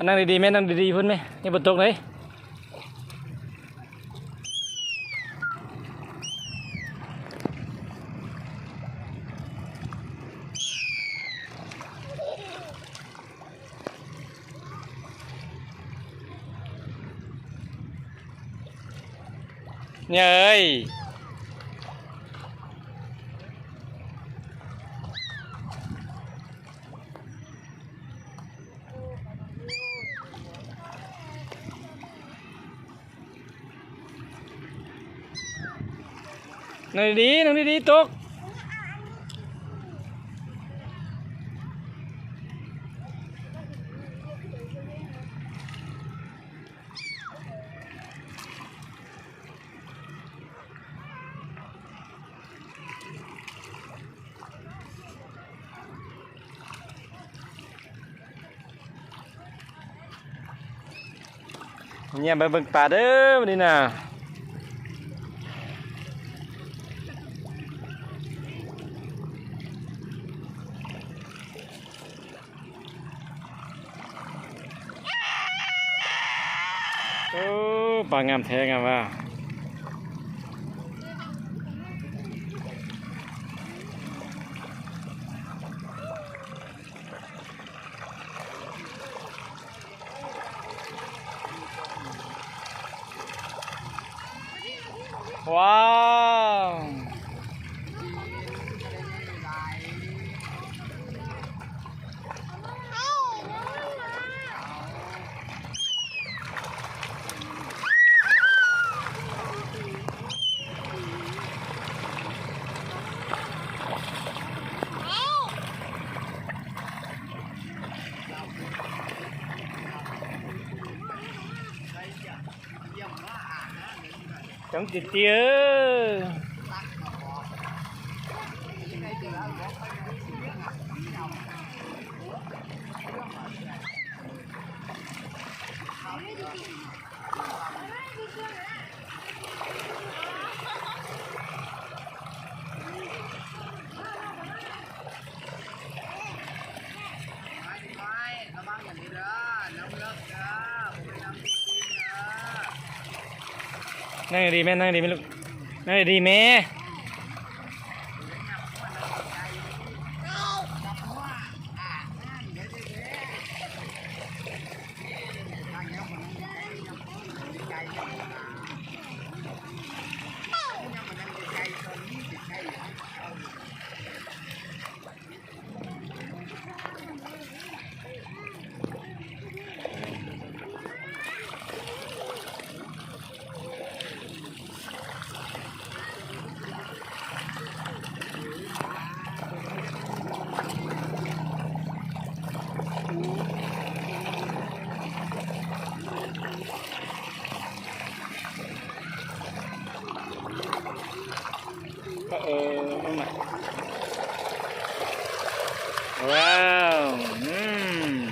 ນັ່ງດີໆແມ່ ນັ່ງດີໆພຸ້ນແມ່ ຢ່າຝົນຕົກເດີ. ເອີຍ ນັ່ງດີໆ ນັ່ງດີໆ ຕົກ. ຢ້ຽມໄປເບິ່ງປາເດີ ມື້ນີ້ນະ. ໂອ້ ປາງາມແທ້ງາມວ່າ. ວ້າວ ຈັ່ງຕິດຕິເອີ. ນັ່ງດີໆແມ່ ນັ່ງດີໆແມ່ລູກ ນັ່ງດີໆແມ່. ເອີ ເບິ່ງນະ ວ້າວ ອືມ.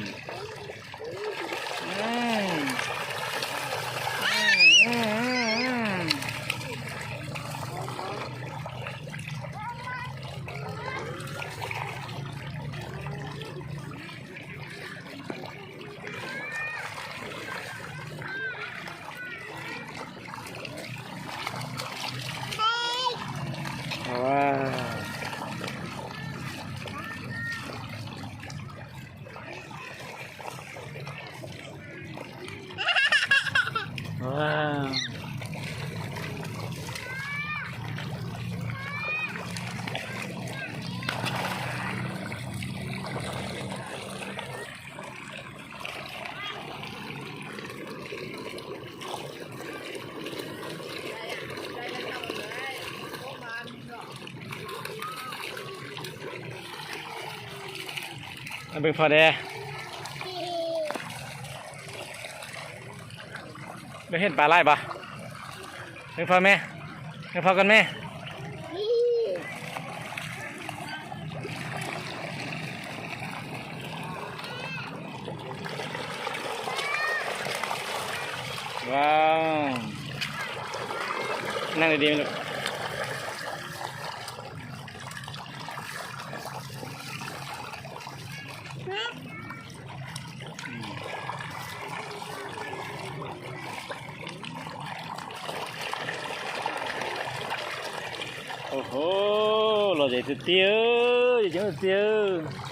ມາເບິ່ງພໍ່ແດ່ ໄດ້ເຫັນປາຫຼາຍບໍ່? ເບິ່ງພໍ່ແມ່ ເບິ່ງພໍ່ກັນແມ່. ວ້າວ ນັ່ງດີໆແມ່ລູກ. ໂອ້ ຫຼໍ່ໃຫຍ່ຕິວໆ ເອີຍ ໃຫຍ່ຕິວໆ ເອີຍ.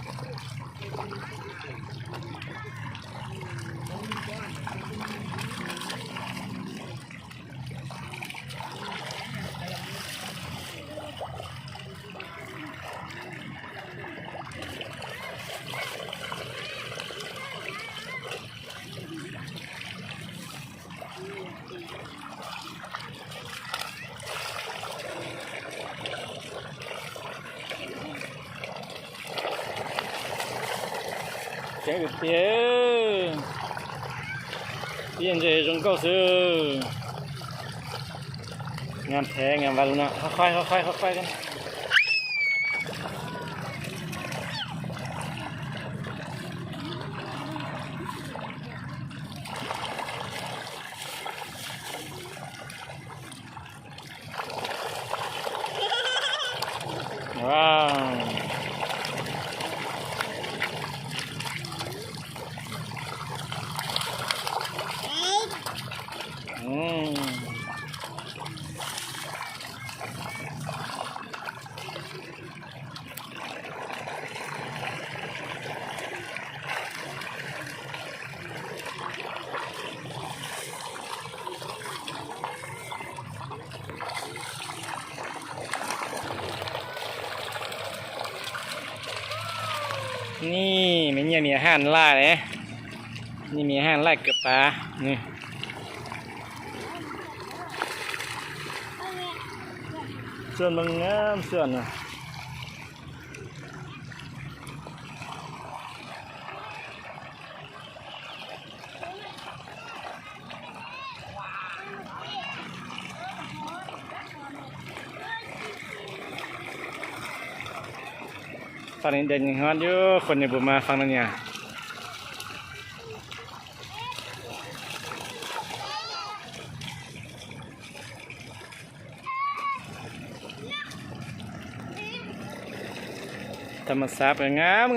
谢谢，谢谢忠告师。 ງາມແທ້ ງາມວ່າລຸນນະ ຄ່ອຍໆ ຄ່ອຍໆ ຄ່ອຍໆ ກັນ. ວ້າວ ອືມ. ນີ້ ແມ່ເຫຍື່ອມີອາຫານຫຼາຍເດ້ ນີ້ມີອາຫານຫຼາຍເກືອປາ ນີ້ ສວນມັນງາມ ສວນນະ. ຕອນນີ້ແດດຍັງຮ້ອນຢູ່ ຄົນຍັງບໍ່ມາຝັ່ງນັ້ນຫຍັງ. ທຳມະຊາດກໍງາມໆ.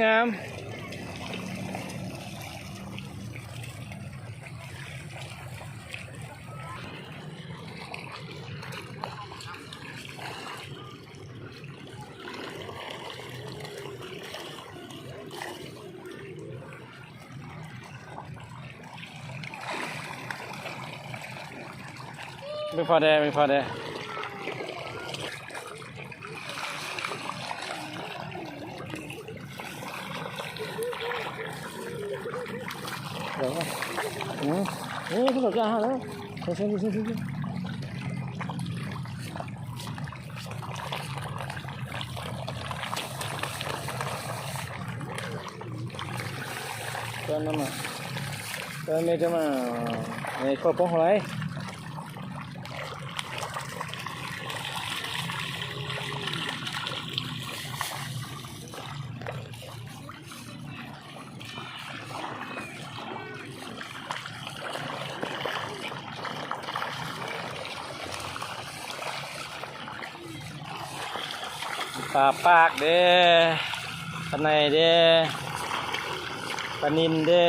ເບິ່ງຟ້າແດ່ ເບິ່ງຟ້າແດ່. ເອີ ເອີ ເອີ ເອີ ເອີ. ເອີ ແມ່ນຈະມາໃຫ້ຂໍປ້ອງເຮົາໄດ. ປາປາກເດ້ ປາໄນເດ້ ປານິນເດ້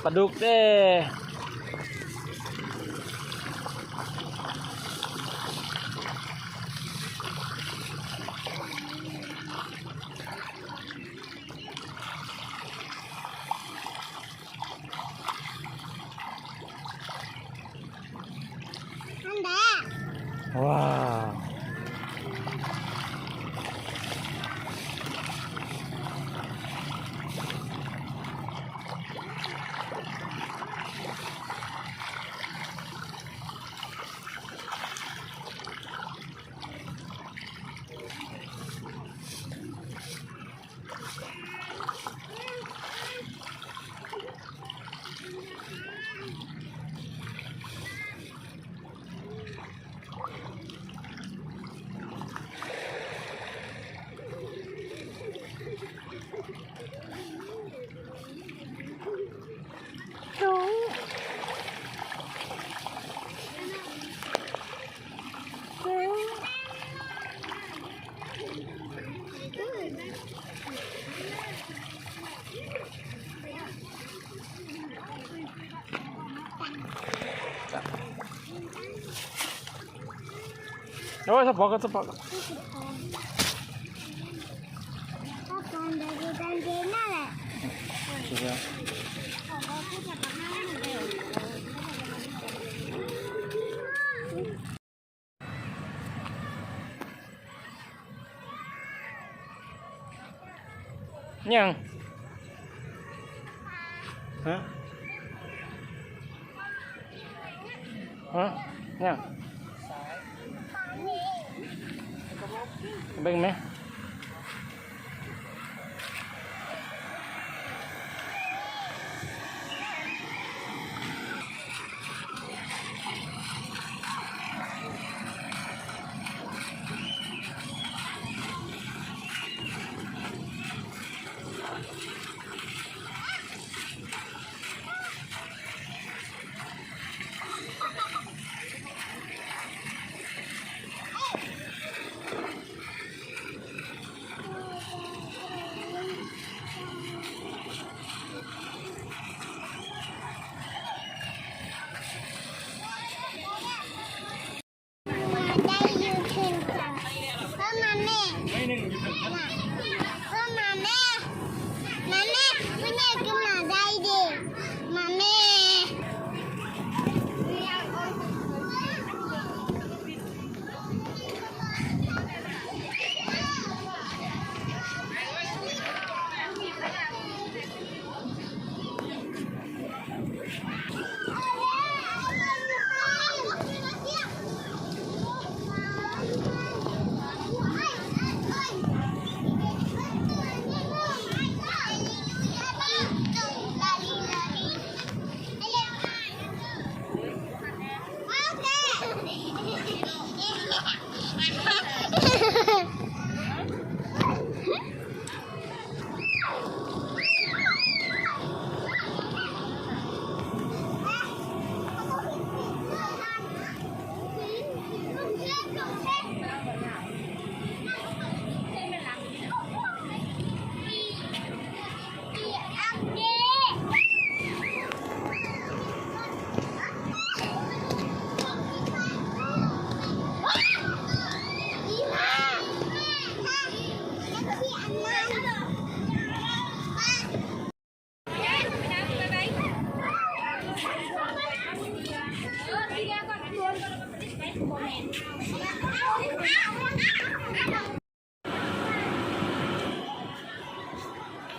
ປາດຸກເດ້. ຫັ້ນແຫຼະ ວ້າວ. ໂອ້ຍ ສະປອກ ສະປອກ. ຫຍັງ? ຮະ? ຮະ? ຫຍັງ? ເບິ່ງແມະ.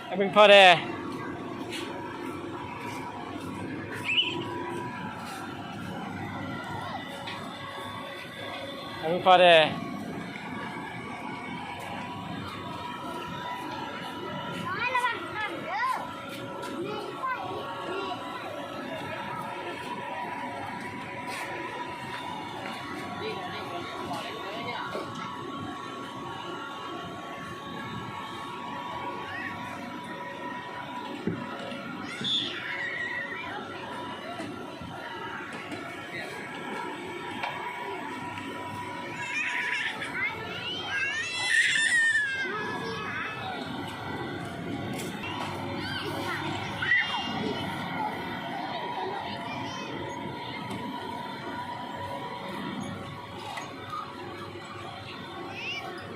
ໃຫ້ເບິ່ງພໍ່ແດ່ ໃຫ້ເບິ່ງພໍ່ແດ່.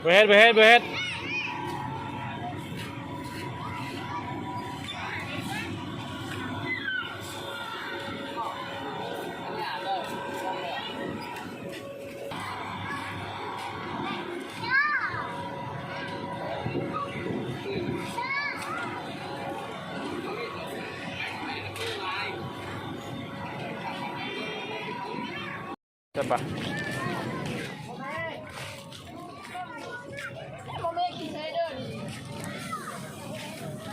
ບໍ່ເຮັດ ບໍ່ເຮັດ ບໍ່ເຮັດ.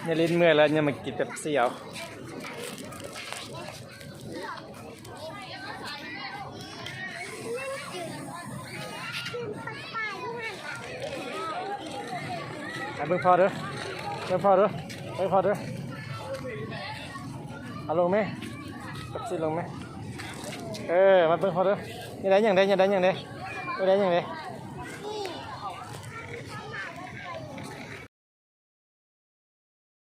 ຍາລິນເມື່ອຍແລ້ວ ຍັງມາກິນເປັບຊີເອົາ. ໃຫ້ເບິ່ງພໍ່ເດີ ເບິ່ງພໍ່ເດີ ເບິ່ງພໍ່ເດີ. ເອົາລົງແມະ ເປັບຊີລົງແມະ. ເອີ ມາເບິ່ງພໍ່ເດີ. ຢາກໄດ້ຫຍັງເດ ຢາກໄດ້ຫຍັງເດ ຢາກໄດ້ຫຍັງເດ.